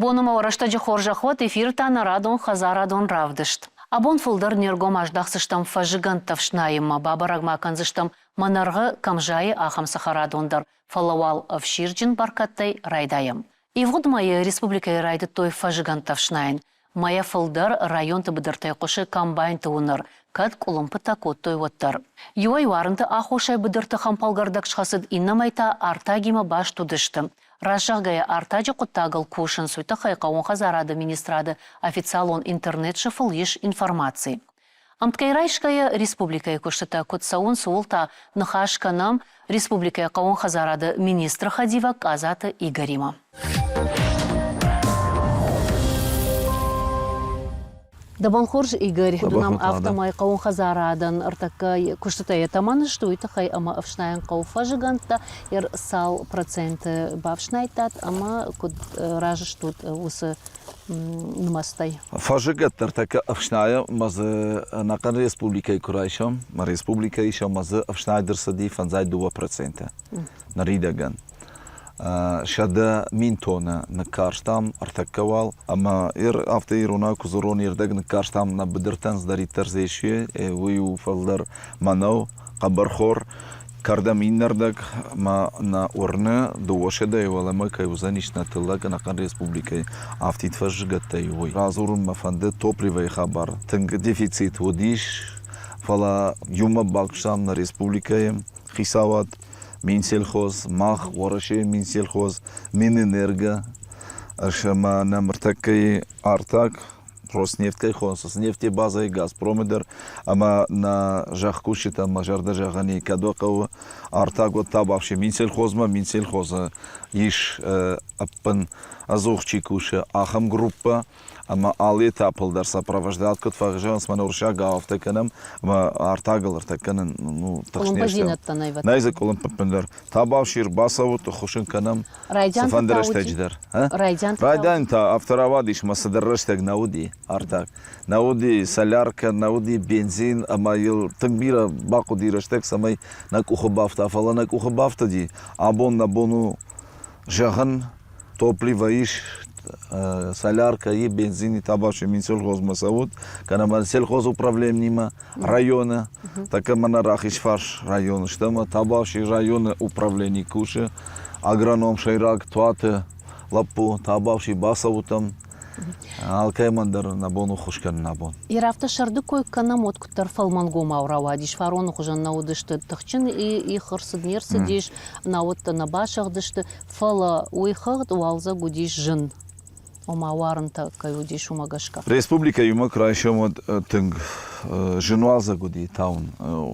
Боны ма рӕстӕджы хорзӕх уӕд, эфиры та нӕ радон хӕдзарадон равдыст. Абон фылдӕр не ргом аздахдзыстӕм фӕззыгӕндтӕ ӕфснайынмӕ, бабӕрӕг ма кӕндзыстӕм мӕнӕргъы кӕм зайы, ахӕм цӕхӕрадон дӕр, фӕлӕ уал ӕфсирджын бӕркӕдтӕй райдайӕм. Ивгъуыд мӕйы республикӕйы райдыдтой фӕззыгӕндтӕ ӕфснайын. Мӕйӕ фылдӕр районты быдыртӕй хъуысы комбайнты уынӕр, кӕд къуылымпытӕ кодтой, уӕддӕр. Иуӕй уарынты аххосӕй быдырты хӕмпӕлгӕрдӕг схӕцыд, иннӕмӕй та артагимӕ баст уыдысты. Раст зӕгъгӕйӕ, артаджы хъуыддагыл кусынц, уый тыххӕй хъӕууон хӕдзарады министрады официалон интернет-сыфыл ис информаци. Ӕмткӕй райсгӕйӕ, республикӕйы куыстытӕ куыд цӕуынц, ууыл та ныхас кӕнӕм республикӕйы хъӕууон хӕдзарады министры хӕдивӕг Къадзаты Игоримӕ. Дӕ бон хорз, Игорь. Ды нӕм афтӕмӕй хъӕууон хӕдзарадӕн ӕртӕккӕ куыстытӕ йӕ тӕмӕны сты, уый тыххӕй ӕмӕ ӕфснайӕн хъӕуы фӕзыгӕндтӕ цал проценты бафснайдтат ӕмӕ куыд разы стут уыцы нымӕцтӕй? Фӕзыгӕдтӕ ӕртӕккӕ ӕфснайӕ ӕмӕ дзы ӕнӕхъӕн республикӕйы куы райсӕм, мӕ республикӕйы ис ӕмӕ дзы ӕфснайд ӕрцыди 52% ныридӕгӕн. 100 000 тонны ныккарстам ӕртӕккӕ уал ӕмӕ афтӕ иронау куы дзурон, ӕрдӕг ныккарстам нӕ быдыртӕн цыдӕриддӕр дзы ис, уый у фылдӕр мӕнӕу, хъӕбӕрхор, кӕрдӕм иннӕрдӕг мӕ нӕ уырны, дыууӕсӕдӕйы уӕлӕмӕ кӕй уыдзӕнис нӕ тыллӕг ӕнӕхъӕн республикӕйы афтид фӕззыгӕттӕй, уый. Радзурын мӕ фӕнды топливойы хабар. Тынг дефицит уыдис, фӕлӕ иумӕ бакуыстам нӕ республикӕйы хицауад, Минсельхоз, мах, Уӕрӕсейы Минсельхоз, Минэнерго, ӕмӕ нӕм ӕртӕккӕйы артаг Роснефть кӕй хонынц, нефти базӕйы Газпромы дӕр ӕмӕ нӕ зӕхкусджытӕн мӕ зӕрдӕ зӕгъӕн и, кӕд уӕ хъӕуы артаг, уӕд та бафси Минсельхозмӕ. Минсельхозы ис ӕппын ӕдзух чи кусы, ахӕм группӕ ӕмӕ алы этапыл дӕр сопровождать куыд фӕзӕгъынц, мӕнӕ уырыссагау афтӕ кӕнӕм ӕмӕ артагыл ӕртӕккӕ нын ну, тыхст не стӕм. Нӕй дзы къуылымпы ӕппындӕр. Табаусир бацӕут, ӕххуыс ын кӕнӕм цыфӕнды рӕстӕджы дӕр. Райдиан та афтӕ рауадис, мӕ цыдӕр рӕстӕг нӕ уыди артаг. Нӕ уыди соляркӕ, нӕ уыди бензин ӕмӕ йыл тынг бирӕ бахъуыди рӕстӕг, цӕмӕй нӕ къухы бафта. Фӕлӕ нӕ къухы бафтыди. Абон нӕ бон у зӕгъын, топливо ис, солярка и бензин и табачы Минсельхозмӕ цӕут, кӕнӕ ма сельхозуправлениемӕ районы, так мӕнӕ Рахизфарс районы стӕм, Табаси районы управлени кусы, агроном сӕйраг Туаты лӕппу Табаси бацӕутӕм, алкӕмӕн дӕр нӕ бон у ххуыс кӕнын абон. Ирӕфтӕ сӕрды кой кӕнӕм, уӕд куыддӕр фӕлмӕнгомау рауадис, фароны хуызӕн нӕ уыдысты, тыхджын их ӕрцыд, не рцыдис, науӕдтӕ нӕ басыгъдысты, фӕлӕ уый хыгъд уалдзӕг уыдис зын, ома уарынтӕ кӕй уыдис, уымӕ гӕсгӕ. Республикӕйы иумӕ куы райсӕм, уӕд тынг зын уалдзӕг уыди таун.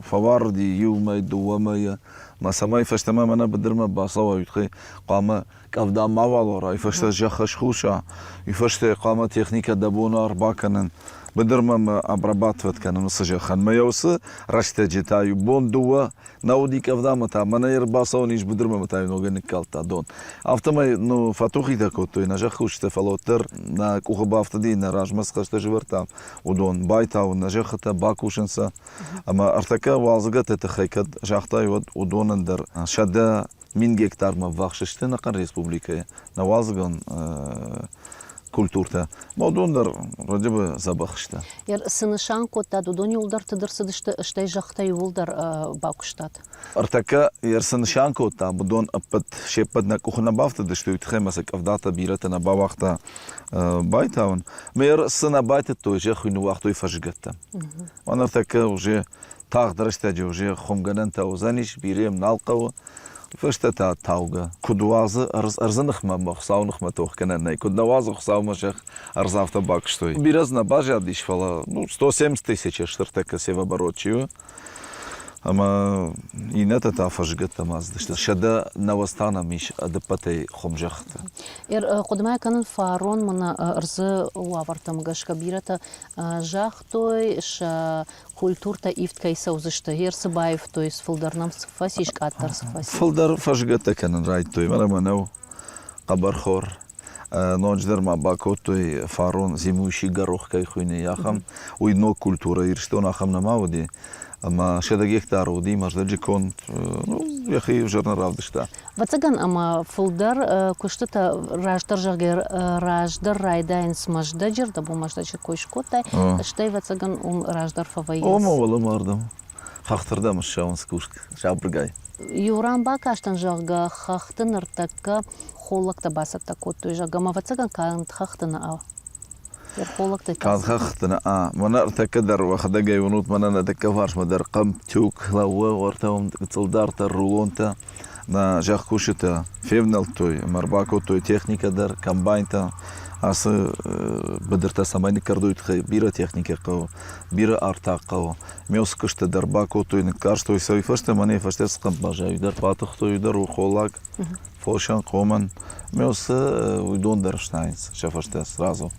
Фӕуарыди иу мӕй, дыууӕ мӕйы. Мӕ цӕмӕй фӕстӕмӕ мӕнӕ быдырмӕ бацӕуа, уый тыххӕй хъуамӕ къӕвда мауал уара, уый фӕстӕ зӕхх схуса, уый фӕстӕ хъуамӕ техникӕ дӕ бон ӕрбакӕнын, быдырмӕ мӕ обрабатывать кӕнын уыцы зӕххӕн. Мӕ уыцы рӕстӕджы та иу бон дыууӕ нӕ уыди къӕвдамӕ та мӕнӕ ӕрбацӕуӕн ис быдырмӕ ӕмӕ та йын ногӕй ныккалдта дон. Афтӕмӕй ну, фӕтухитӕ кодтой нӕ зӕхкусджытӕ, фӕлӕ уӕддӕр нӕ къухы бафтыди, нӕ размӕ цы хӕстӕ сӕвӕрдтам, уыдон байтауын, нӕ зӕххытӕ бакусын сӕ. Ӕмӕ ӕртӕккӕ уалдзыгӕтты тыххӕй кӕд загътай, уӕд уыдонӕн дӕр 100 000 гектармӕ ӕввахс сты ӕнӕхъӕн республикӕйы нӕ уалдзыгон культуртӕ. Уыдон дӕр вроде бы дзӕбӕх сты. Цы нысан кодтат, уыдон иууылдӕр тыд ӕрцыдысты, стӕй зӕххытӕ иууылдӕр бакуыстат? Ӕртӕккӕ цы нысан кодтам, уыдон ӕппӕт се ппӕт нӕ къухы нӕ бафтыдысты, уый тыххӕй ма сӕ къӕвдатӕ бирӕтӕ нӕ бауагъта байтауын. Мэр цы нӕ байтыдтой, зӕхх уый ныууагътой фӕззыгӕттӕ. Ныртӕккӕ уже тагъд рӕстӕджы уже хуымгӕнӕнтӕ уыдзӕнис, бирӕ йӕм нал хъӕуы. Фӕстӕ та таугӕ. Куыд уадзы ӕрдзы ныхмӕ ӕмӕ Хуыцауы ныхмӕ тох кӕнӕн нӕй. Куыд нӕ уадзы Хуыцаумӕ зӕхх ӕрдз афтӕ бакуыстой. Бирӕ дзы нӕ баззадис, фӕлӕ ну, 170 тысячи стыртӕккӕ севоборот чи у. Ӕмӕ иннӕтӕ та фӕзгӕдтӕ ма цыдысты. 190 та нӕм ис ӕдыппӕтӕй хуымзӕххыты. Хъуыдымӕ кӕнын фарон мын ӕрдзы уавӕртӕм гӕсгӕ бирӕтӕ загътой, сӕ культуртӕ ивд кӕй цӕудзысты, гъер цы баивтой, фылдӕр нӕм цы фӕцис, къаддӕр цы фӕцис? Фылдӕр фӕзгӕттӕ кӕнын райдыдтой, мӕнӕ мӕнӕу, хъӕбӕрхор. Ноджыдӕр ма бакодтой фарон зимующий горох кӕй хуыйны, ахӕм. Уый ног культурӕ Ирыстон ахӕм нӕма уыди. Ӕмӕ 100 гектар уыди Мӕздӕджы конд, ну, йӕхи ӕвзӕр нӕ равдыста. Ӕвӕццӕгӕн ӕмӕ фылдӕр куыстытӕ раздӕр, зӕгъгӕ, раздӕр райдайынц Мӕздӕджы, рдӕбон Мӕздӕджы кой скодтай, стӕй, ӕвӕццӕгӕн, уым раздӕр фӕвӕййынц. Ома уӕлӕмӕ ардӕм, хӕхтырдӕм ссӕуынц кусг сабыргай. Иу ран бакастӕн, зӕгъгӕ, хӕхты ныртӕккӕ холлӕгтӕ бацӕттӕ кодтой, зӕгъгӕ, ӕмӕ ӕвӕццӕгӕн канд хӕхты нӕ Канд хӕхты нӕ, мӕнӕ ӕртӕккӕ дӕр уӕхӕдӕг ӕй уынут, мӕнӕ нӕ тӕккӕ фарсмӕ дӕр хъӕмп, тюк лӕууы, уӕртӕ уым гыццылдӕртӕ, рулонтӕ. Нӕ зӕхкусджытӕ февнӕлдтой ӕмӕ ӕрбакодтой техникӕ дӕр, комбайнтӕ. Ацы быдыртӕ цӕмӕй ныккӕрдой, тыххӕй бирӕ техникӕ хъӕуы, бирӕ артаг хъӕуы. Меусы куысты дӕр бакодтой, ныккарстой сӕ, уый фӕстӕ мӕнӕ фӕстӕ цы хъӕмп баззайы, дӕр батыхтой, дӕр у холлаг. Фосӕн, хъомӕн. Меусы уыдон дӕр снайынц сӕ фӕстӕ сразу.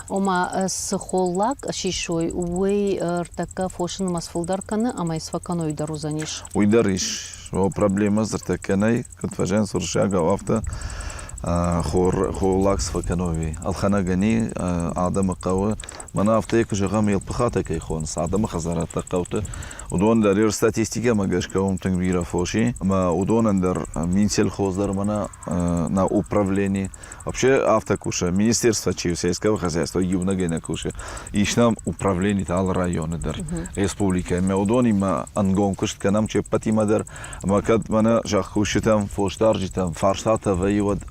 Ома, цы холлаг сисой, уый ӕртӕккӕ фосы нымӕц фылдӕр кӕны ӕмӕ сфӕкӕной дӕр уыдзӕнис. Уый дӕр ис. О, проблемӕ дзырдтӕ нӕй, куыд фӕзӕгъынц уырыссагау, афтӕ хор холлаг сфӕкӕной. Ӕлхӕнӕгӕн адӕмы хъӕуы. Мӕнӕ афтӕ куы зӕгъӕм, Елпыхатӕ кӕй хонынц, адӕмы хӕдзарадтӕ хъӕуты, уыдон дӕр йӕ статистикӕмӕ гӕсгӕ уым тынг бирӕ фос и. Ӕмӕ уыдонӕн дӕр Минсельхоз дӕр мӕнӕ на управлени. Вообще афтӕ кусы, министерство чи сельского хозяйства иунӕгӕй нӕ кусы. Ис нӕм управленитӕ алы районы дӕр, республикӕйы. Ӕмӕ уыдонимӕ ӕнгом куыст кӕнӕм ce ппӕтимӕ дӕр. Ӕмӕ кӕд мӕнӕ зӕхкусджытӕм, фосдарджытӕм фарстатӕ вӕййы, уӕд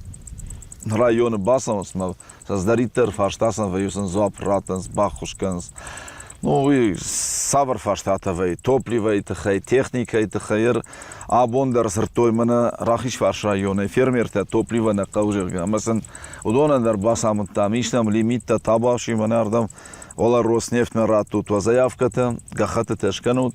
районы бацӕуынц мӕ Цӕздӕриддӕр фарста сын вӕййы, сын дзуапп раттынц, баххуыс кӕнынц. Ну, уый цавӕр фарстатӕ вӕййы? Топливӕйы тыххӕй, техникӕйы тыххӕй. Абон дӕр дзырдтой мӕнӕ Рахизфарс районӕй фермертӕ топливо нӕ хъӕуы, зӕгъгӕ. Ӕмӕ сын уыдонӕн дӕр бацамыдтам, ис нӕм лимиттӕ, табуафси мӕнӕ ардӕм уӕлӕ Роснефтьмӕ раттут уӕ заявкӕтӕ, гӕххӕттытӕ скӕнут,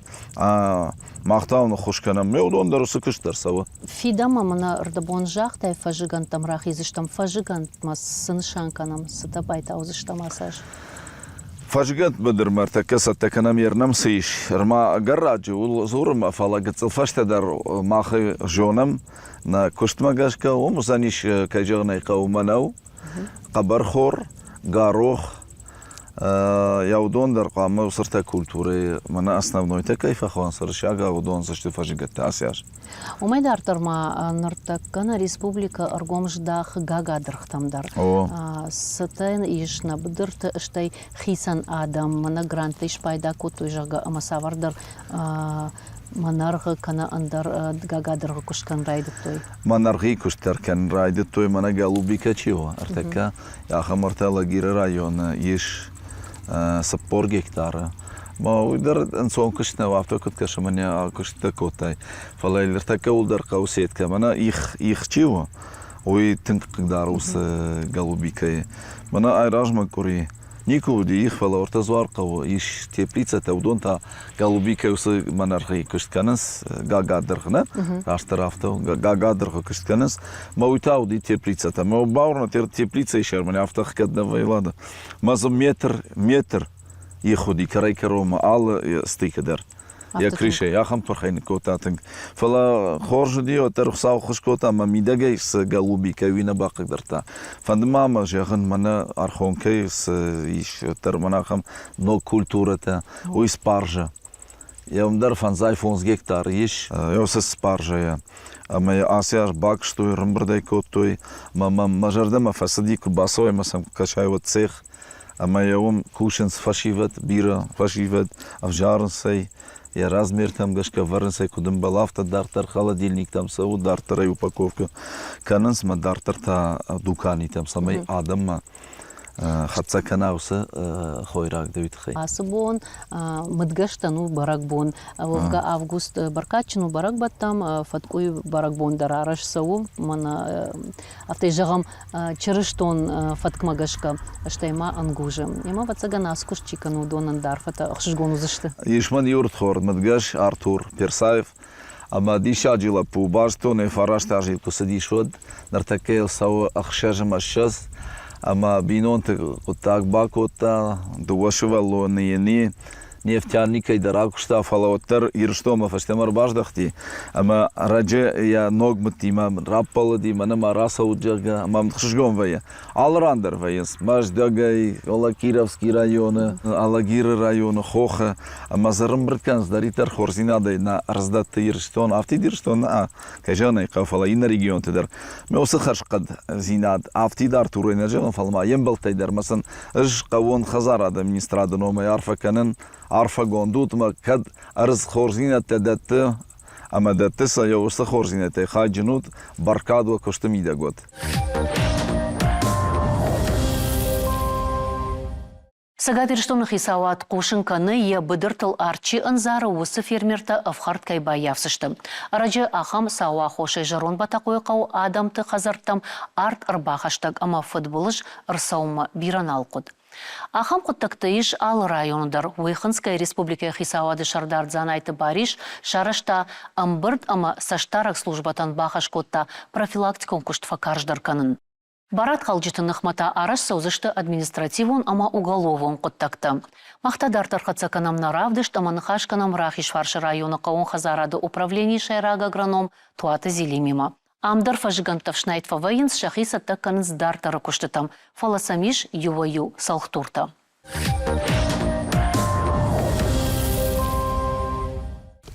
мах та уын ӕххуыс кӕнӕм. Ме уыдон дӕр уыцы куыст дӕр цӕуы. Фидӕнмӕ мӕнӕ рдӕбон загътай фӕззыгӕндтӕм рахиздзыстӕм. Фӕззыгӕндмӕ цы нысан кӕнӕм, цытӕ байтаудзыстӕм ацы аз? Фӕззыгӕнд быдырмӕ ӕртӕккӕ цӕттӕ кӕнӕм, йе рнӕм цы ис. Ӕрма ӕгӕр раджы у дзурынмӕ, фӕлӕ гыццыл фӕстӕдӕр мах зонӕм, нӕ куыстмӕ гӕсгӕ уым уыдзӕнис, кӕй зӕгъын ӕй хъӕуы, мӕнӕу, хъӕбӕрхор, гарох, Йӕ уыдон дӕр хъуамӕ уыцы культурӕйы мӕнӕ основнойтӕ кӕй фӕхонынц, уырыссагау уыдон сты фӕзыгӕдтӕ ацы аз. Уымӕй дарддӕр ма ныртӕккӕ нӕ республикӕ ӕргом здахы гагадыргътӕм дӕр. Цытӕ ис нӕ быдырты, стӕй хицӕн адӕм мӕнӕ гранттӕй спайда кодтой, зӕгъгӕ, ӕмӕ цавӕрдӕр мӕнӕргъы кӕнӕ ӕндӕр гагадыргъы куыст кӕнын райдыдтой. Мӕнӕргъийы куыст дӕр кӕнын райдыдтой, мӕнӕ голубикӕ чи у, ӕртӕккӕ Ахӕм ӕртӕ лагеры районы ис 40 гектары. Уый дӕр ӕнцон куыст нӕу, афтӕ куыд кӕсы, мӕнӕ куыстытӕ кодтай. Фӕлӕ ныртӕккӕ уыл дӕр хъӕуы сеткӕ. Мӕнӕ их, их чи у, уый тынг хъыгдары уыцы голубикӕйы. Мӕнӕ айразмӕ къуыри никуы уыди их, фӕлӕ уӕртӕ дзуар хъӕуы ис теплицӕтӕ, уыдон та голубикӕйы уыцы мӕнӕргъыйы куыст кӕнынц, гагадыргъ, нӕ? Растдӕр афтӕ у, гагадыргъы куыст кӕнынц. Мӕ уый та уыди теплицӕтӕ. Мӕ бауырнӕд, теплицӕйы сӕрмӕ афтӕ хгӕд нӕ вӕйлады. Мӕ дзы метр, метр их уыди кӕрӕй-кӕронмӕ алы стыкы дӕр. Йӕ крышӕй ахӕм пырхӕй ныккодта тынг. Фӕлӕ хорз уыди, уӕддӕр Хуыцау ӕххуыс кодта ӕмӕ мидӕгӕй цы голубикӕ, уый нӕ бахъыгдардта. Фӕнды ма мӕ зӕгъын, мӕнӕ Архонкӕйы цы ис, уӕддӕр мӕнӕ ахӕм ног культурӕтӕ, уый спаржа. Йӕ уым дӕр 55 гектар ис, уыцы спаржӕйӕ. Ӕмӕ йӕ ацы аз бакуыстой, ӕрӕмбырд ӕй кодтой. Мӕ, мӕ, мӕ зӕрдӕмӕ фӕцыди, куы бацӕуай ӕмӕ сӕм куы кӕсай, уӕд цех. Ӕмӕ йӕ уым кусынц фӕсивӕд, бирӕ фӕсивӕд, ӕвзарынц ӕй, йӕ размертӕм гӕсгӕ ӕвӕрынц ӕй, куыд ӕмбӕлы, афтӕ дарддӕр холодильниктӕм цӕуы, дарддӕр ӕй упаковкӕ кӕнынц ӕмӕ дарддӕр та дуканитӕм, цӕмӕй адӕммӕ хӕццӕ кӕна уыцы хойраг дӕуи тыххӕй. Ацы бон мыдгӕстӕн у бӕрӕгбон. Уӕвгӕ август бӕркадджын у бӕрӕгбӕттӕм, фӕткъуыйы бӕрӕгбон дӕр арӕзт цӕуы. Мӕнӕ афтӕ зӕгъӕм, чырыстон фӕткмӕ гӕсгӕ, стӕй ма ӕнгузы. Ӕмӕ, ӕвӕццӕгӕн, ацы куыст чи кӕны, уыдонӕн дӕр арфӕтӕ ӕхсызгон уыдзысты. Ис мын иу рдхорд мыдгӕс Артур Персаев. Ӕмӕ диссаджы лӕппу базыдтон ӕй фараст азы куы цыдис, уӕд. Ныртӕккӕ йыл цӕуы 26 ӕмӕ бинонты хъуыддаг бакодта, дыууӕ сывӕллоны йын и. Нефтяникӕй дӕр акуыста, фӕлӕ уӕддӕр Ирыстонмӕ фӕстӕмӕ ӕрбаздӕхти ӕмӕ ӕрӕджы йӕ ног мыдтимӕ раппӕлыди, мӕнӕ ма рацӕут, зӕгъгӕ, ӕмӕ ӕхсызгон вӕййы. Алы ран дӕр вӕййынц Мӕздӕгӕй, Кировский районы, Алагиры районы, Хохы ӕмӕ дзы ӕрӕмбырд кӕнынц дӕриддӕр хорздзинадӕй нӕ ӕрдздӕтты Ирыстон, афтид Ирыстон нӕ, кӕй зӕгъын ӕй хъӕуы, фӕлӕ иннӕ регионты дӕр. Мӕ уыцы хӕрзхъӕддзинад афтид Артурӕй нӕ зӕгъын, фӕлӕ ма йе мбӕлттӕй дӕр мӕ сын ӕз хъӕууон хӕдзарады министрады номӕй арфӕ кӕнын, арфӕгонд ут ӕмӕ кӕд ӕрдз хорздзинӕдтӕ дӕтты ӕмӕ дӕтты сӕ йӕ уыцы хорздзинӕдтӕй хайджын ут, бӕркад уӕ куысты мидӕг уӕд. Цӕгат Ирыстоны хицауад хъусын кӕны, йӕ быдыртыл арт чи ӕндзары, уыцы фермертӕ ӕфхӕрд кӕй баййафдзысты. Ӕрӕджы ахӕм цауы аххосӕй зӕронд Бӕтӕхъойы хъӕуы адӕмты хӕдзӕрттӕм арт ӕрбахӕстӕг ӕмӕ фыдбылыз ӕрцӕуынмӕ бирӕ нал хъуыд. Ахӕм хъуыддӕгтӕ ис алы районы дӕр. Уый хынцгӕйӕ республикӕйы хицауады сӕрдар Дзанайты Барис сарӕзта ӕмбырд ӕмӕ цӕстдарӕг службӕтӕн бахӕс кодта профилактикон куыст фӕкарздӕр кӕнын. Барадхалджыты ныхмӕ та арӕзт цӕудзысты административон ӕмӕ уголовон хъуыддӕгтӕ. Мах та дарддӕр хӕццӕ кӕнӕм нӕ равдыст ӕмӕ ныхас кӕнӕм Рахизфарсы районы хъӕууон хӕдзарады управленийы сӕйраг агроном Туаты Зелимимӕ. Ам дӕр фӕззыгӕндтӕ ӕфснайд фӕвӕййынц, сӕхи цӕттӕ кӕнынц дарддӕры куыстытӕм, фӕлӕ сӕм ис иуӕй-иу цӕлхдуртӕ.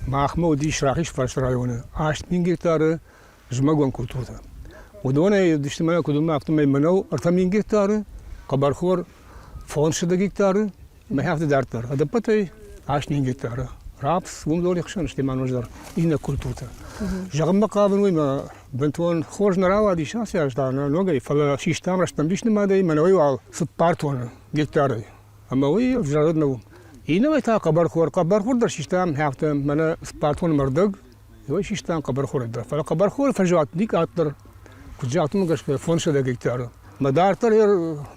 Махмӕ уыдис Рахизфарсы районы 8000 гектары зымӕгон культуртӕ. Уыдонӕй уыдысты мӕнӕ куыд уынӕм, афтӕмӕй мӕнӕу 3000 гектары, хъӕбӕрхор 500 гектары, мӕ афтӕ дарддӕр. Ӕдӕппӕтӕй 8000 гектары. Рапс, уым доны хсӕн сты ма ноджыдӕр иннӕ культуртӕ. Зӕгъынмӕ хъавын уый, мӕ бынтон хорз нӕ рауадис ацы аз дӕр ногӕй, фӕлӕ систам рӕстӕмбис нымадӕй мӕнӕуӕй уал цыппар тонны гектарӕй. Ӕмӕ уый ӕвзӕры нӕу. Иннӕмӕй та хъӕбӕрхор. Хъӕбӕрхор дӕр систам афтӕ мӕнӕ цыппар тонны ӕрдӕг, Уый систам хъӕбӕрхоры дӕр. Фӕлӕ хъӕбӕрхоры фӕзуат никъаддӕр, куыд загътон, гӕсгӕ 500 гектары. Мӕ дарддӕр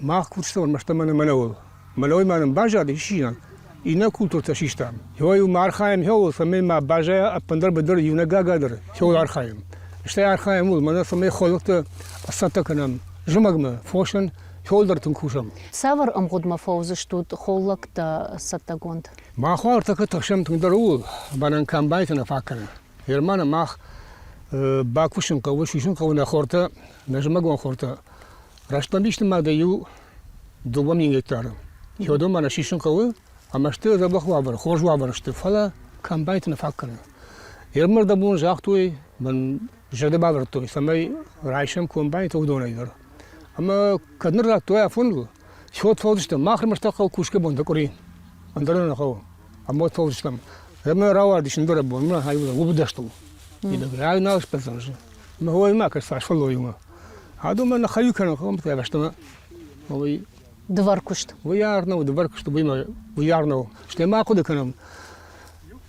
мах кусдзӕн ӕрмӕст ӕмӕ мӕнӕуыл. Мӕнӕуӕй ма нын баззади сисинаг. Иннӕ культуртӕ систам. Иуӕй ма архайӕм хеуыл, цӕмӕй ма баззайа ӕппындӕр быдыр иунӕг гага дӕр хеуыл архайӕм. Стӕй архайӕм ууыл, мӕнӕ цӕмӕй холлӕгтӕ ӕрцӕттӕ кӕнӕм зымӕгмӕ, фосӕн хеуыл дӕр тынг кусӕм. Цавӕр ӕмгъуыдмӕ фӕуыдзыстут холлӕгтӕ цӕттӕгонд? Мах ӕртӕккӕ тыхсӕм тынгдӕр ууыл, ӕмӕ нын комбайнтӕ нӕ фаг кӕны. Германы мах бакусын хъӕуы, сисын хъӕуы нӕ хортӕ, нӕ зымӕгон хортӕ. Рӕстӕмбис нымадӕй иу 2000 гектары. Хёдон нӕ сисын хъӕуы, ӕмӕ сты дзӕбӕх уавӕр, хорз уавӕр сты, фӕлӕ комбайнтӕ нӕ фаг кӕны. Ермӕрдӕбон загътой, мӕн зӕрдӕ бавӕрдтой, цӕмӕй райсӕм комбайнтӕ уыдонӕй дӕр. Ӕмӕ кӕд ныр радтой афоныл, Сход фӕуыдзыстӕм. Мах ӕрмӕстдӕр хъӕуы кусгӕ бонтӕ къуыри. Ӕндӕр нӕ хъӕуы. Ӕмбырд фӕуыдзыстӕм. Ӕмӕ рауадис ӕндӕр бон, мӕ айуыдзӕн уыбыдӕстыл. Рай нал сбӕздзӕн. Мӕ ой ма кӕс цас фӕллоймӕ. Адон мӕ нӕ кӕнын хъӕуы фӕстӕмӕ. Уый Дывӕр куыст. Уый арнау, дывӕр куыст, уый ма уый арнау. Стӕй ма хъуыды кӕнӕм.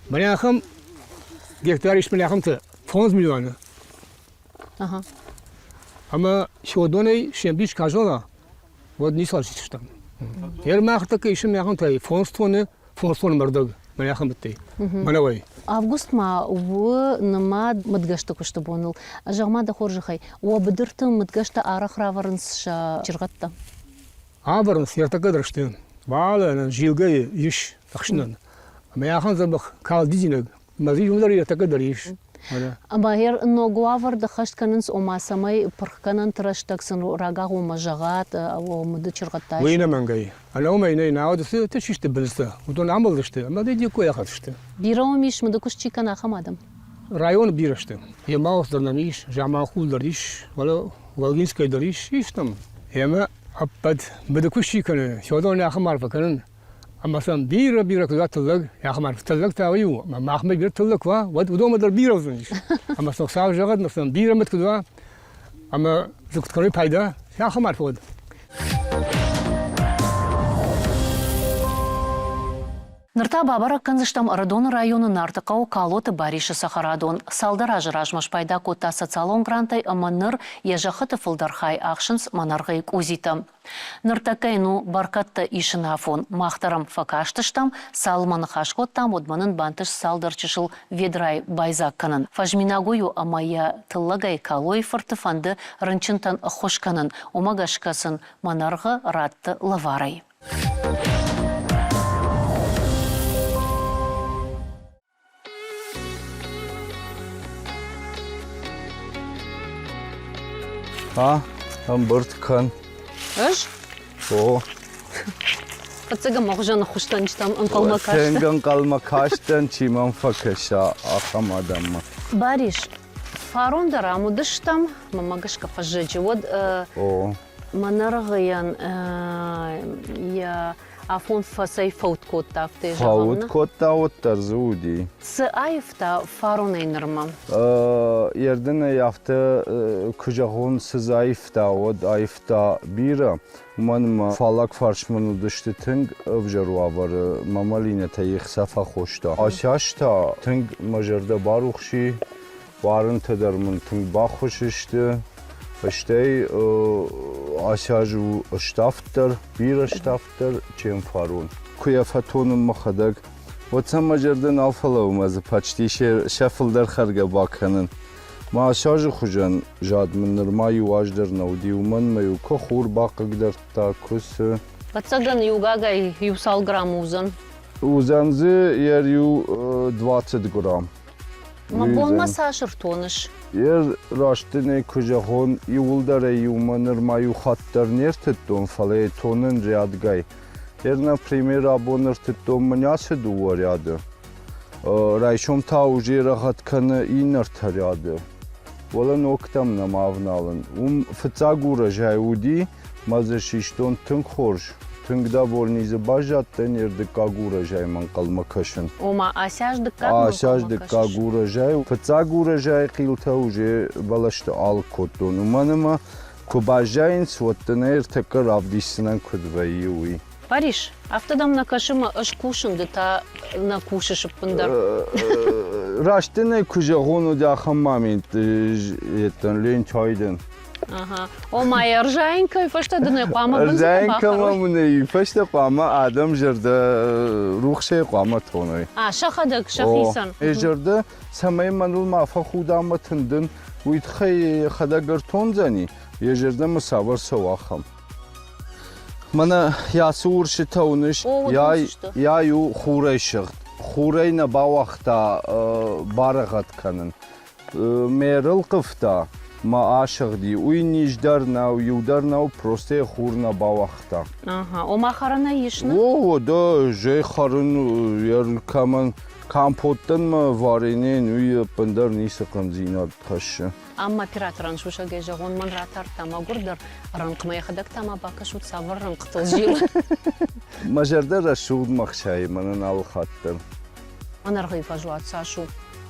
Мӕнӕ ахӕм гектар ис мӕнӕ ахӕмтӕ 5 миллионы. Ӕмӕ содонӕй се мбис казона, уӕд ницуал систам. Ермӕхтӕ исын мӕхӕнтӕй 5 тонны, 5 тонны мӕрдӕг мӕнӕ ахӕмттӕй. Мӕнӕуӕй. Август ма у нымад мыдгӕсты куысты боныл. Зӕгъ-ма дӕ хорзӕхӕй, уӕ быдырты мыдгӕстӕ арӕх равӕрынц сӕ чыргъӕдтӕ? Ӕвӕрынц, ӕртӕккӕ дӕр сты. Уалӕ зилгӕйы ис ӕхсынӕн. Ӕмӕ ахӕм дзӕбӕх калд дидинӕг Мӕ уым дӕр ӕртӕккӕ дӕр ис. Ӕмӕ ног уавӕрты хӕст кӕнынц, ома цӕмӕй пырхгӕнӕнты рӕстӕг сын рагагъоммӕ зӕгъат, мыды чыргъӕдтӕ. Уый ӕнӕмӕнгӕй. Ӕнӕ уымӕй нӕй, науӕд цы систы бындзтӕ, уыдон амӕлдысты ӕмӕ дӕ диккой ахӕцдзысты. Бирӕ уым ис, мыды куыст чи кӕны, ахӕм адӕм? Районы бирӕ сты. Емаус дӕр нӕм ис, Заманхъул дӕр ис, фӕлӕ Волгинскӕй дӕр ис, ис нӕм. Ӕмӕ ӕппӕт мыды куыст чи кӕны, сӕ ахӕм арфӕ кӕнын, Ӕмӕ сӕм бирӕ-бирӕ куы уа тыллӕг, ахӕм арф тыллӕг та уый у, ӕмӕ махмӕ бирӕ тыллӕг куы уа, уӕд уыдонмӕ дӕр бирӕ уыдзӕнис. Ӕмӕ сӕ Хуыцау зӕгъӕд, ӕмӕ сӕм бирӕ мыд куыд уа, ӕмӕ дзы куыд кӕной пайда, ахӕм арф уӕд. Ныр та бабӕрӕг кӕндзыстӕм Ӕрыдоны районы Нартыхъӕуы Калоты Барисы цӕхӕрадон. Цалдӕр азы размӕ спайда кодта социалон грантӕй ӕмӕ ныр йӕ зӕххыты фылдӕр хай ахсынц мӕнӕргъыйы къудзитӕ. Ныртӕккӕ йын у бӕркӕдтӕ исын афон. Мах дӕр ӕм фӕкастыстӕм, цалынмӕ ныхас кодтам, уӕдмӕ нын бантыст цалдӕр чысыл ведрайы байдзаг кӕнын. Фӕзминаг уый у, ӕмӕ йӕ тыллӕгӕй Калойы-фырты фӕнды рынчынтӕн ӕххуыс кӕнын, уымӕ гӕсгӕ сын мӕнӕргъы радты лӕварӕй. А, ӕмбырд кӕн. Ӕз? О. Фыццаг ӕмӕ хуызӕн ӕххуысгӕнджытӕм ӕнхъӕлмӕ кастӕн. Тынг ӕнхъӕлмӕ кастӕн, чи мӕм фӕкӕса, ахӕм адӕммӕ. Барис, фарон дӕр ам уыдыстӕм, мӕнмӕ гӕсгӕ фӕззӕджы, уӕд О. мӕнӕргъыйӕн йӕ афон фӕцӕй фӕуд кодта, афтӕ зӕгъӕм. Фӕуд кодта, уӕддӕр дзы уыди. Цы аивта фаронӕй нырмӕ? Ердынӕй афтӕ куы зӕгъон, цы дзы аивта, уӕд аивта бирӕ. Уымӕн ӕмӕ фаллаг фарс мын уыдысты тынг ӕвзӕр уавӕры, мӕ малинӕтӕ ехца фӕхоста. Асӕс та тынг мӕ зӕрдӕ барухси, уарынтӕ дӕр мын тынг баххуыс сты. Стӕй асӕз у ставддӕр, бирӕ ставддӕр, чем фарон. Куы йӕ фӕтонын мӕхӕдӕг, уӕд сӕм мӕ зӕрдӕ нал фӕлӕууы мӕ дзы почти сӕ фылдӕр хӕргӕ бакӕнын. Мӕ асазы хуызӕн зад мын нырма иу аз дӕр нӕ уыди, уымӕн мӕ-иу куы хур бахъыгдардта, куы цы. Ӕвӕццӕгӕн, иу гагай иу цал граммы уыдзӕн? Уыдзӕн дзы йӕ иу 20 грамм. Мӕ бонмӕ цас ӕртоныс? Йе раст дын ӕй куы зӕгъон, иууылдӕр ӕй иумӕ нырма иу хатт дӕр не ртыдтон, фӕлӕ йӕ тонын рядгай. Ер, например, абон ӕртыдтон мын ацы дыууӕ ряды. Райсом та уже рӕгъӕд кӕны иннӕ ӕртӕ ряды. Уӕлӕ ногтӕм нӕма ӕвналын. Уым фыццаг урожай уыди, мӕ дзы систон тынг хорз. Тынг довольный дзы баззадтӕн, йе рдыккаг урожаймӕ ӕнхъӕлмӕ кӕсын. Ома, ацы аз дыккаг Ацы аз дыккаг урожай. Фыццаг урожайы хъилтӕ уже бӕлӕсты алыг кодтон, уымӕн ӕмӕ куы баззайынц, уӕд дын ӕй ӕртӕккӕ равдисдзынӕн, куыд вӕййы, уый. Париж, афтӕ дӕм нӕ кӕсы мӕ ӕз кусын, ды та нӕ кусыс ӕппындӕр? Раст дын ӕй куы зӕгъон, уӕд ахӕм момент еттӕн лентяй дӕн. Ага. Ома, ӕрзайын кӕй фӕстӕ дын ӕй хъуамӕ Ӕрзайын кӕмӕ мын ӕй фӕстӕ хъуамӕ адӕм зӕрдӕ рухсӕй хъуамӕ тоной. А, сӕхӕдӕг, сӕхицӕн. Йӕ зӕрдӕ, цӕмӕй мӕныл ма фӕхуда мӕ тындын, уый тыххӕй йӕхӕдӕг ӕртондзӕни, йӕ зӕрдӕмӕ цавӕр цӕуы, ахӕм. Мӕнӕ ацы урсытӕ уыныс, яй у хурӕй сыгъд. Хурӕй нӕ бауагъта барӕгъӕд кӕнын. Ме рылхъывта, мӕ асыгъди. Уый низ дӕр нӕу, иу дӕр нӕу, просто йӕ хур нӕ бауагъта. Ага, ома хӕрынӕй ис, нӕ? О, да, зӕй хӕрын кӕмӕн компоттӕн мӕ вареньейӕн уый ӕппындӕр ницы хъӕндзинад хӕссы. Ам операторӕн сусӕгӕй зӕгъон, мӕн ратардта мӕгуырдӕр рӕнхъмӕ, йӕхӕдӕг та ма бакӕсут, цавӕр рӕнхъытыл зилы. Мӕ зӕрдӕ рӕсугъд мӕхсайы мӕнӕн алы хатт дӕр. Мӕнӕргъыйы фӕзуат цас у?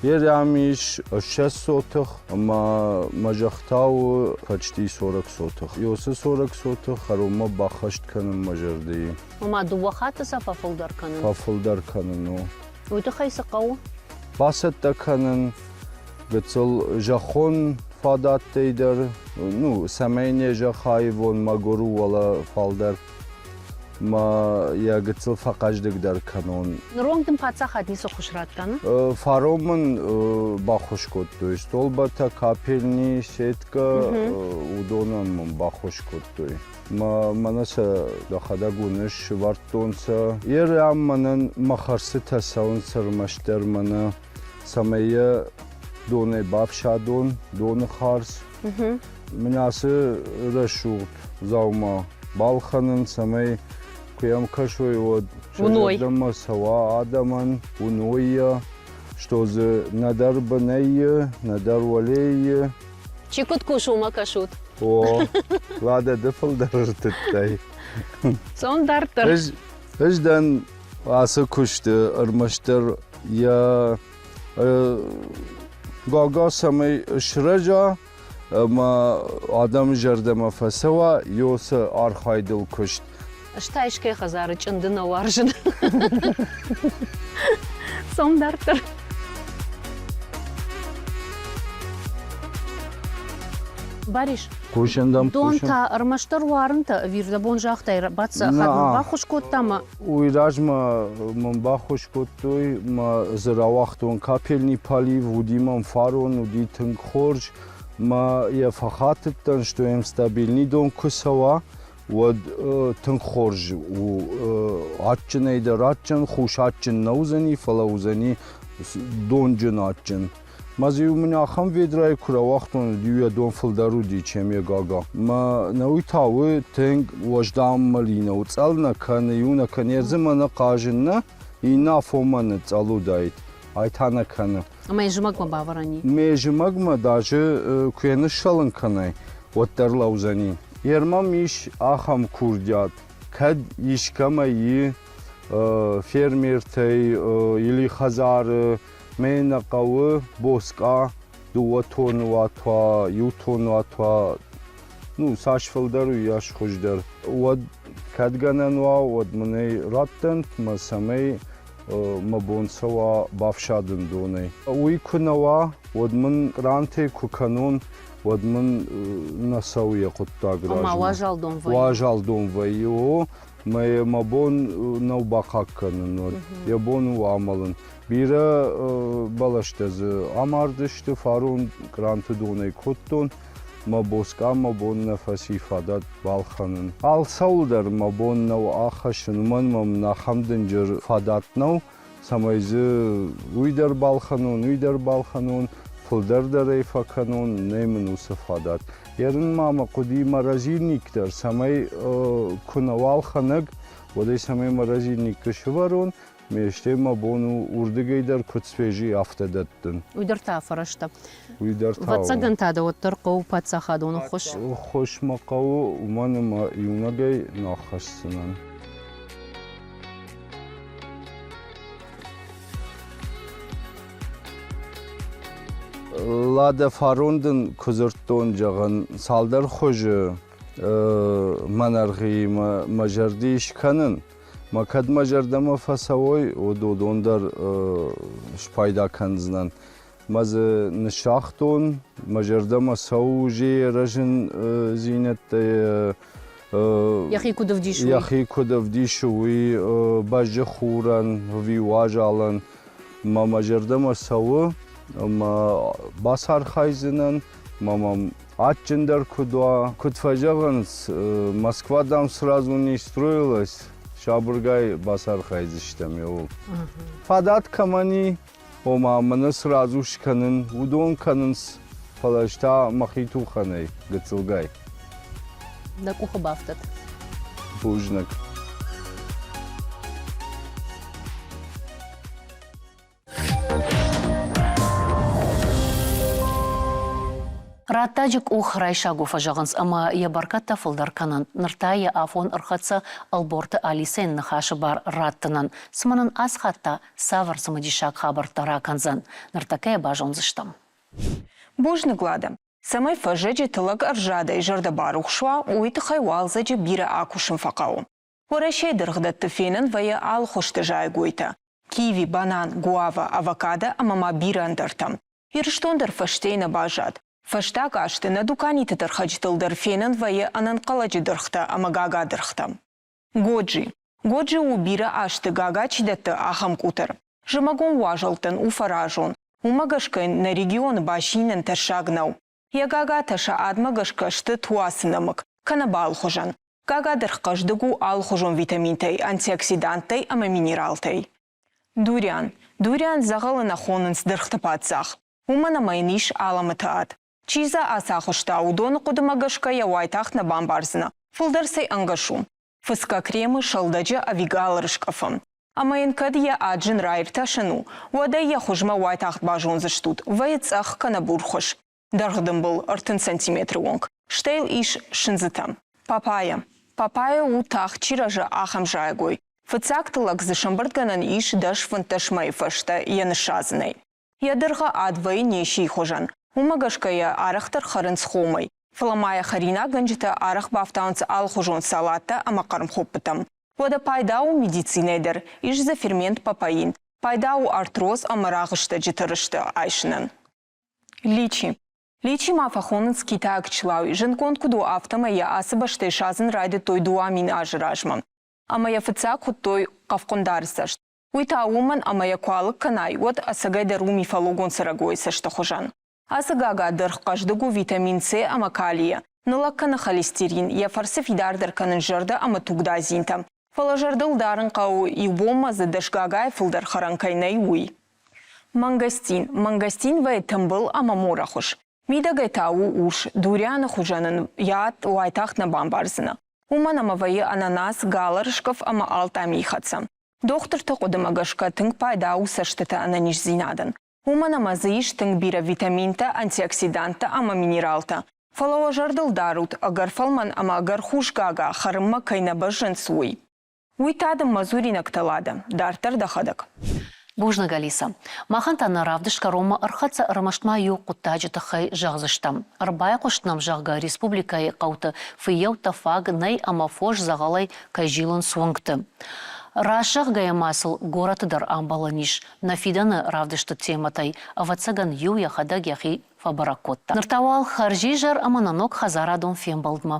Ерӕм ис 20 сотых ӕмӕ мӕ зӕгъта у почти 40 сотых. Ёсы 40 сотых хӕронмӕ баххӕст кӕнын мӕ зӕрдӕйы. Ома дыууӕ хатты сӕ фӕфылдӕр кӕнын? Фӕфылдӕр кӕнын, у. Уый тыххӕй цы хъӕуы? Бацӕттӕ кӕнын гыццыл зӕххон фадӕттӕй дӕр, ну, цӕмӕй не зӕхх аивон мӕгуыр у, уӕлӕ фалдӕр ма йӕ гыццыл фӕхъӕздыгдӕр кӕнон. Ныронг дын паддзахад ницы ххуыс радта, нӕ? Фарон мын баххуыс кодтой. Столбӕтӕ, капельни, сеткӕ, уыдонӕн мын баххуыс кодтой. Мӕнӕ сӕ дӕхӕдӕг уыныс, сывӕрдтон сӕ. Ер ам мӕнӕн мӕ хӕрзтытӕ цӕуынц ӕрмӕстдӕр мӕнӕ, цӕмӕй йӕ донӕй бафсадон, доны хардз. Мын ацы рӕсугъд дзаума балхӕнын, цӕмӕй куы йӕм кӕсой, уӕд сӕ зӕрдӕмӕ цӕуа адӕмӕн, уыной йӕ, что дзы нӕдӕр бынӕй, нӕдӕр уӕлейы. Чи куыд кусы, уымӕ кӕсут. О, ладӕ ды фылдӕр ӕртыдтай. Цон дарддӕр. Ӕз дӕн ацы куысты ӕрмӕстдӕр йӕ гага цӕмӕй сырӕза ӕмӕ адӕмы зӕрдӕмӕ фӕцӕуа, ёсы архайдыл куыст. Ӕз та искӕй хӕдзары чъынды нӕ уарзын. Цом дарддӕр. Барис, Кусӕн дӕм дон та ӕрмӕстдӕр уарынтӕ ӕви рдӕбон загътай, паддзахад мын баххуыс кодта мӕ. Уый размӕ мын баххуыс кодтой, мӕ дзы рауагътон капельный полив, уыди мӕм фарон, уыди тынг хорз. Мӕ йӕ фӕхатыдтӕн, что йӕм стабильный дон куы цӕуа, уӕд тынг хорз у. Адджынӕй дӕр адджын, хус адджын нӕ уыдзӕни, фӕлӕ уыдзӕни донджын адджын. Мӕ дзы-иу мын ахӕм ведрайы куы рауагътон, уӕд-иу йӕ дон фылдӕр уыди, чем йӕ гага. Мӕ нӕуый та у тынг уӕздан малина у, цъӕл нӕ кӕны, иу нӕ кӕны, йӕ дзы мӕнӕ хъазын нӕ, иннӕ афонмӕ ныцъцъӕл уыдаид. Ай та нӕ кӕны. Ӕмӕ йӕ зымӕгмӕ бавӕрӕн и? Ме зымӕгмӕ даже куы йӕ ныссӕлын кӕнай, уӕддӕр лӕудзӕни. Ермӕм ис ахӕм курдиат, кӕд искӕмӕ и фермертӕй или хӕдзары мӕ нӕ хъӕуы боцкъа дыууӕ тоны уатуа, иу тон уатуа, ну, цас фылдӕр, уыйас хуыздӕр. Уӕд кӕд гӕнӕн уа, уӕд мын ӕй раттӕнт, мӕ цӕмӕй мӕ бон цӕуа бафсадын донӕй. Уый куы нӕ уа, уӕд мын кърантӕй куы кӕнон, уӕд мын нӕ цӕуы йӕ хъуыддаг размӕ. Уазал дон вӕййы? Уазал дон вӕййы, о. Мӕ мӕ бон нӕу бахъахъхъӕнын, уӕд йӕ бон у амӕлын. Бирӕ бӕлӕстӕ дзы амардысты, фарон къранты донӕй кодтон, мӕ боцкъа мӕ бон нӕ фӕци фадат балхӕнын. Алцӕуыл дӕр мӕ бон нӕу ахӕссын, уымӕн мӕм ахӕм дынджыр фадат нӕу, цӕмӕй дзы уый дӕр балхӕнон, уый дӕр балхӕнон, фылдӕр дӕр ӕй фӕкӕнон, нӕй мын уыцы фадат. Ерын ма мӕ хъуыди морозильник дӕр, цӕмӕй куы нӕ уал хӕнӕг, уӕд ӕй цӕмӕй морозильникы сывӕрон, ме стӕй мӕ бон у уырдыгӕй дӕр куыд свежий, афтӕ дӕттын. Уый дӕр та фӕрӕзтӕ. Уый дӕр та. Ӕвӕццӕгӕн та дӕ уӕддӕр хъӕуы паддзахадон ӕххуыс. Ӕххуыс мӕ хъӕуы, уымӕн ӕмӕ иунӕгӕй нӕ хӕсдзынӕн. Ладӕ, фарон дын куы дзырдтон, зӕгъын, цалдӕр хуызы мӕнӕргъийы мӕ зӕрды ис кӕнын, мӕ кӕд мӕ зӕрдӕмӕ фӕцӕуой, уӕд уыдон дӕр спайда кӕндзынӕн. Мӕ дзы ныссагътон, мӕ зӕрдӕмӕ цӕуы уже рӕзындзинӕдтӕ. Йӕхи куыд ӕвдисы, уый? Йӕхи куыд ӕвдисы, уый бӕззы хурӕн, ӕви уазалӕн. Мӕ мӕ зӕрдӕмӕ цӕуы, ӕмӕ бацархайдзынӕн, мӕ мӕм адджындӕр куыд уа. Куыд фӕзӕгъынц, Москва, дам, сразу не строилась, сабыргай бацархайдзыстӕм иуыл. Фадат кӕмӕн и, ома мӕнӕ сразу скӕнын, уыдон кӕнынц, фӕлӕ ӕз та мӕхи тухӕнӕй гыццылгай. Дӕ къухы бафтыд. Бузныг. Раттаджы къух райсаг у фӕзӕгъынц ӕмӕ йӕ бӕркӕдтӕ фылдӕр кӕнӕнт. Ныр та йӕ афон ӕрхӕццӕ Ӕлборты Алисӕйӕн ныхасы бар раттынӕн. Цымӕ нын ацы хатт та цавӕр цымыдисаг хабӕрттӕ ракӕндзӕн? Ныртӕккӕ йӕ базондзыстӕм. Бузныг, Лада. Цӕмӕй фӕззӕджы тыллӕг ӕрзадӕй зӕрдӕ барухс уа, уый тыххӕй уалдзӕджы бирӕ акусын фӕхъӕуы. Уӕрӕсейы дыргъдӕтты фенӕн вӕййы алыхуызты зайӕгойтӕ: киви, банан, гуава, авокадо ӕмӕ ма бирӕ ӕндӕртӕ. Ирыстон дӕр фӕстейы нӕ баззад. Фӕстаг азты нӕ дуканиты тӕрхӕджытыл дӕр фенӕн вӕййы ӕнӕнхъӕлӕджы дыргътӕ ӕмӕ гагадыргътӕ. Годжи. Годжи у бирӕ азты гага чи дӕтты, ахӕм къутӕр. Зымӕгон уазӕлттӕн у фӕразон. Уымӕ гӕсгӕ йын нӕ регионы басийынӕн тӕссаг нӕу. Йӕ гагатӕ сӕ адмӕ гӕсгӕ сты туасы нӕмыг, кӕнӕ балы хуызӕн. Гагадыргъ хъӕздыг у алыхуызон витаминтӕй, антиоксиданттӕй ӕмӕ минералтӕй. Дуриан. Дуриан дзӕгъӕлы нӕ хонынц дыргъты паддзах. Уымӕн ӕмӕ йын ис алӕмӕты ад. Чи дзы ацахуыста, уыдоны хъуыдымӕ гӕсгӕ йӕ уайтагъд нӕ бамбардзынӕ, фылдӕр цӕй ӕнгӕс у. Фыцгӕ кремы, сӕлдӕджы ӕви галы рыскъӕфы. Ӕмӕ йын кӕд йӕ ад зын раиртасӕн у, уӕд ӕй йӕ хуызмӕ уайтагъд базондзыстут, вӕййы цъӕх кӕнӕ бурхуыз. Дӕргъдымбыл 30 сантиметры онг. Стӕй йыл ис сындзытӕ. Папайя. Папайя у тагъд чи рӕзы, ахӕм зайӕгой. Фыццаг тыллӕг дзы сӕмбырдгӕнӕн ис 10-15 мӕйы фӕстӕ йӕ ныссадзынӕй. Йӕ дыргъы ад вӕййы несийы хуызӕн. Уымӕ гӕсгӕ йӕ арӕхдӕр хӕрынц хомӕй. Фӕлӕ ма йӕ хӕринаггӕнджытӕ арӕх бафтауынц алыхуызон салаттӕ ӕмӕ хъӕрмхуыппытӕм. Уӕдӕ пайда у медицинӕйы дӕр, ис дзы фермент папаин. Пайда у артроз ӕмӕ рагъыстӕджыты рысты айсынӕн. Личи. Личи ма фӕхонынц китайаг члауи. Зындгонд куыд у, афтӕмӕй йӕ ацы бӕстӕйы садзын райдыдтой 2000 азы размӕ. Ӕмӕ йӕ фыццаг хуыдтой хъӕвхъуындары цӕст. Уый та уымӕн, ӕмӕ йӕ куы алыг кӕнай, уӕд ӕцӕгӕйдӕр у мифологон цӕрӕгойы цӕсты хуызӕн. Ацы гага дыргъ хъӕздыг у витамин С ӕмӕ калийӕ, ныллӕг кӕны холестерин, йӕ фӕрцы фидардӕр кӕнын зӕрдӕ ӕмӕ тугдадзинтӕ. Фӕлӕ зӕрдыл дарын хъӕуы, иу бонмӕ дзы дӕс гагайы фылдӕр хӕрӕн кӕй нӕй, уый. Мангостин. Мангостин вӕййы тымбыл ӕмӕ морӕхуыз. Мидӕгӕй та у урс, дурианы хуызӕн ын йӕ ад уайтагъд нӕ бамбардзынӕ. Уымӕн ӕмӕ вӕййы ананас, галӕрыскъӕф ӕмӕ алтъамийы хӕццӕ. Дохтырты хъуыдымӕ гӕсгӕ тынг пайда у цӕстыты ӕнӕниздзинадӕн. Уымӕн ӕмӕ дзы ис тынг бирӕ витаминтӕ, антиоксиданттӕ ӕмӕ минералтӕ. Фӕлӕ уӕ зӕрдыл дарут, ӕгӕр фӕлмӕн ӕмӕ ӕгӕр хус гага хӕрынмӕ кӕй нӕ бӕззынц, уый. Уый та дын мӕ дзуринӕгтӕ, Лада. Дарддӕр дӕхӕдӕг. Бузныг, Алиса. Махӕн та нӕ равдыст кӕронмӕ ӕрхӕццӕ ӕрмӕст ма иу хъуыддаджы тыххӕй зӕгъдзыстӕм. Ӕрбайхъуыст нӕм, зӕгъгӕ, республикӕйы хъӕуты фыййӕуттӕ фаг нӕй ӕмӕ фос дзӕгъӕлӕй кӕй зилынц уынгты. Раст зӕгъгӕйӕ ма сыл горӕты дӕр амбӕлӕн ис. Нӕ фидӕны равдысты темӕтӕй, ӕвӕццӕгӕн, иу йӕхӕдӕг йӕхи фӕбӕрӕг кодта. Ныр та уал хӕрзизӕр ӕмӕ нӕ ног хӕдзарадон фембӕлдмӕ.